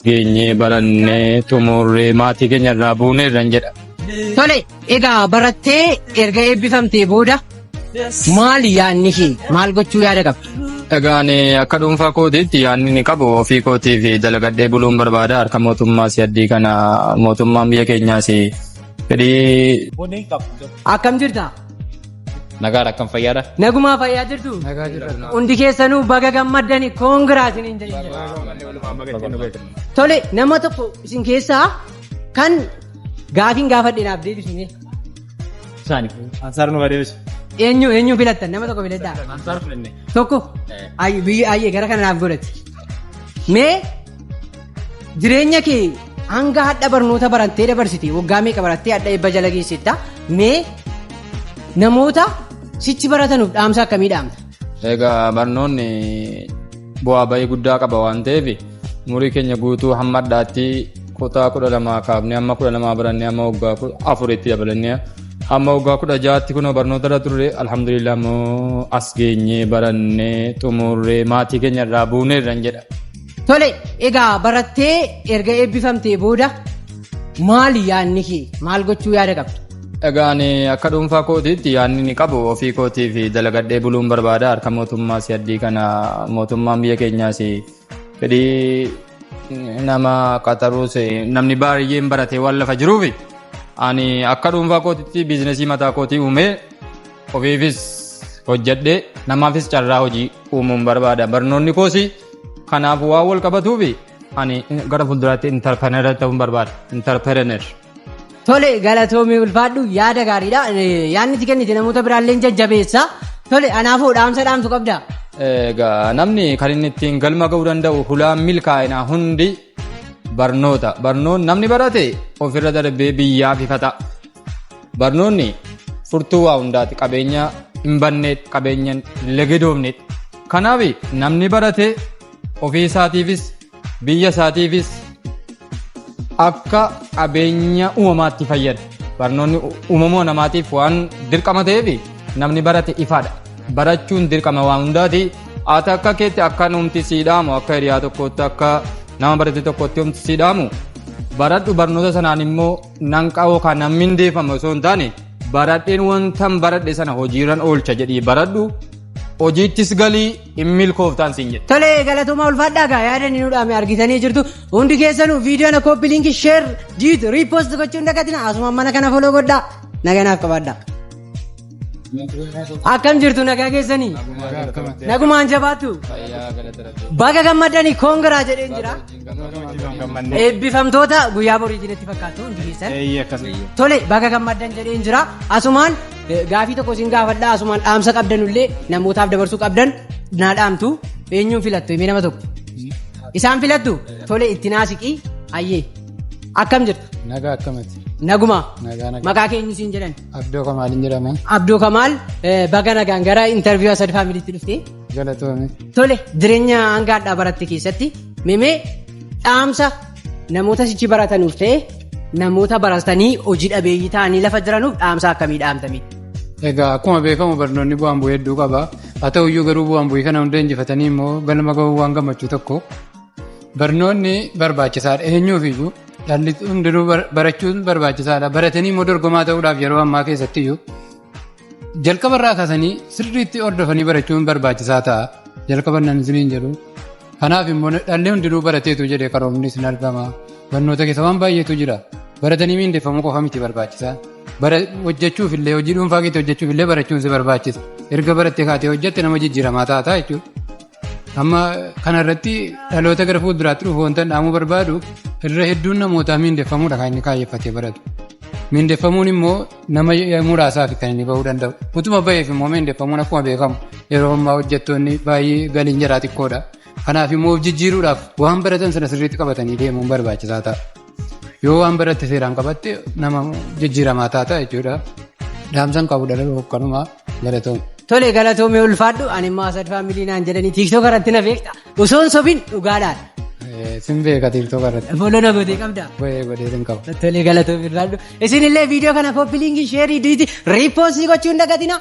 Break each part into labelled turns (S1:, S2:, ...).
S1: geenyee barannee xumurree maatii keenya irraa buuneerran jedha.
S2: Tole, egaa barattee erga eebbifamtee booda maali yaadni kee? Maal gochuu yaada qabda?
S1: Egaa ani akka dhuunfaa kootiitti yaadni ni qabu ofii kootiif dalagadhee buluun barbaada. Harka mootummaa si addii kana mootummaan biyya keenyaas fedhii
S2: Akkam jirta?
S3: Nagaadha, akkam fayyaadha?
S2: Nagumaa, fayyaa jirtu? Hundi keessanuu baga gammaddani, congrats isiniin jedhin. Tole, nama tokko isin keessaa kan gaafiin gaafadhe naaf deebisune.
S3: Isaani.
S4: Ansaar nu deebisu.
S2: Eenyu eenyu filattan? Nama tokko filadhaa.
S3: Ansaar filanne.
S2: Tokko. Ayyi biyya ayyee gara kana naaf godhati. Mee jireenya kee hanga hadha barnoota barattee dabarsite, waggaa meeqa barattee hadha eebba jala geessetta? Mee namoota sichi baratanuuf dhaamsa akkamii dhaamta?
S1: Egaa barnoonni bu'aa bahii guddaa qaba waan ta'eef, umurii keenya guutuu hamma addaatti kutaa 12 kaafnee hamma 12 barannee, hamma waggaa 4tti dabalannee hamma waggaa 16tti kunoo barnoota irra turre. Alhamdulillah immoo as geenyee barannee xumurree maatii keenya irraa buuneerran jedha.
S2: Tole, egaa barattee erga eebbifamtee booda maali yaadni kee? Maal gochuu yaada qabda?
S1: Egaa ani akka dhuunfaa kootiitti yaadni ni qabu ofii kootiif dalagadhee buluun barbaada. Harka mootummaa si addii kana mootummaan biyya keenyaas fedhii nama qaxaruus namni baay'een baratee waan lafa jiruuf, ani akka dhuunfaa kootiitti business mataa kootii uumee ofiifis hojjedhee namaafis carraa hojii uumuun barbaada. Barnoonni koos kanaaf waan wal qabatuuf, ani gara fuulduraatti entrepreneur ta'uun barbaada. Entrepreneur.
S2: Tole, galatoomii, ulfaadhu, yaada gaariidha. Yaadni itti kennite namoota biraallee jajjabeessa. Tole, anaafuu dhaamsa dhaamtu qabda.
S1: Egaa namni kan inni ittiin galma ga'uu danda'u, hulaan milkaa'inaa hundi barnoota. Barnoonni namni barate ofirra darbee biyyaaf ifata. Barnoonni furtuu waa hundaati. Qabeenya hin banneedha. Qabeenya hin legedoomneedha. Kanaaf namni barate ofii isaatiifis biyya isaatiifis akka qabeenya uumamaatti fayyada. Barnoonni uumama namaatiif waan dirqama ta'eef, namni barate ifaadha. Barachuun dirqama waan hundaati. Ati akka keetti akka numti sii dhaamu, akka hiriyaa tokkootti, akka nama barate tokkotti humti sii dhaamu, baradhu. Barnoota sanaan immoo nan qa'oo kan nan mindeeffama osoo hin taane, baradheen wantan baradhe sana hojiirran oolcha jedhii baradhu, hojiittis galii hin milkooftaan siin jedha.
S2: Tole, galatoomaa, ulfaadhaa. Gaa yaada inni nu dhaame argitanii jirtu. Hundi keessanuu viidiyoo copy link, share, duet, repost gochuun dagatina. Asuma mana kana follow godhaa. Naganaaf qabaadhaa. Akkam jirtu, nagaa keessanii? Nagumaan jabaattu? Baga gammadanii, congra jedheen jira. Eebbifamtoota guyyaa boriitiin itti fakkaatu hundi keessan. Tole, baga gammaddan jedheen jira. Asumaan gaafii tokko isin gaafadhaa, asumaan dhaamsa qabdanullee namootaaf dabarsuu qabdan naa dhaamtu. Eenyuun filattu? Himee nama tokko. Isaan filattu? Tole, itti naasiqii. Ayyee. Akkam jirtu?
S5: Nagaa, akkamati?
S2: Naguma.
S5: Nagaa, nagaa.
S2: Maqaa keenyu siin jedhan?
S5: Abdoo Kamaaliin jedhama.
S2: Abdoo Kamaal, baga nagaan gara interview Asad Familytti dhufte.
S5: Galatoome.
S2: Tole, jireenya hanga hadhaa baratte keessatti mimee dhaamsa namoota sichi baratanuuf ta'e, namoota baratanii hojii dhabeeyyii ta'anii lafa jiranuuf dhaamsa akkamii dhaamtame?
S5: Egaa akkuma beekamu barnoonni bu'aan bu'ee hedduu qaba. Haa ta'u iyyuu garuu bu'aan bu'ii kana hunda injifatanii immoo galma ga'uu waan gammachuu tokko. Barnoonni barbaachisaadha. Eenyuuf iyyuu dhalli hundinuu barachuun barbaachisaadha. Baratanii immoo dorgomaa ta'uudhaaf yeroo ammaa keessatti iyyuu jalqaba irraa kaasanii sirriitti hordofanii barachuun barbaachisaa ta'a. Jalqaba nan isiniin jedhu. Kanaaf immoo dhalli hundinuu barateetu jedhee qaroomnis hin argama. Barnoota keessa waan baay'eetu jira. Baratanii miindeffamuu qofa miti barbaachisaa. Bara hojjechuuf illee, hojii dhuunfaa keetti hojjechuuf illee barachuun si barbaachisa. Erga barattee kaatee hojjette nama jijjiiramaa taata jechuudha. Amma kanarratti dhaloota gara fuulduraatti dhufu wanta dhaamuu barbaadu, irra hedduun namootaa miindeffamuudha kan inni kaayyeffatee baratu. Miindeffamuun immoo nama muraasaaf kan inni bahuu danda'u. Utuma baheef immoo miindeffamuun akkuma beekamu yeroo ammaa hojjettoonni baay'ee galiin jaraa xiqqoodha. Kanaaf immoo of jijjiiruudhaaf waan baratan sana sirriitti qabatanii deemuun barbaachisaa ta'a. Yoo waan baratte seeraan qabatte nama jijjiiramaa taata jechuudha. Dhaamsan qabu dhala kanuma, galatoom.
S2: Tole, galatoomee, ulfaadhu. Ani immoo Asad Family naan jedhanii TikTok irratti na beekta. Osoo hin sobin, dhugaadhaan.
S5: Sin beeka TikTok irratti.
S2: Follow na gootee qabda.
S5: Bayee godhee sin qaba.
S2: Tole, galatoomee, ulfaadhu. Isin illee viidiyoo kana copy link, share, duet, repost gochuu hin dagatina.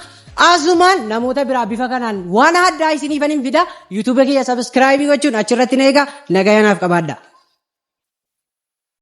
S2: Asumaan namoota biraa bifa kanaan waan addaa isiniifan hin fida. YouTube kiyya subscribe gochuun achirratti na eega. Nagayanaaf qabaadha.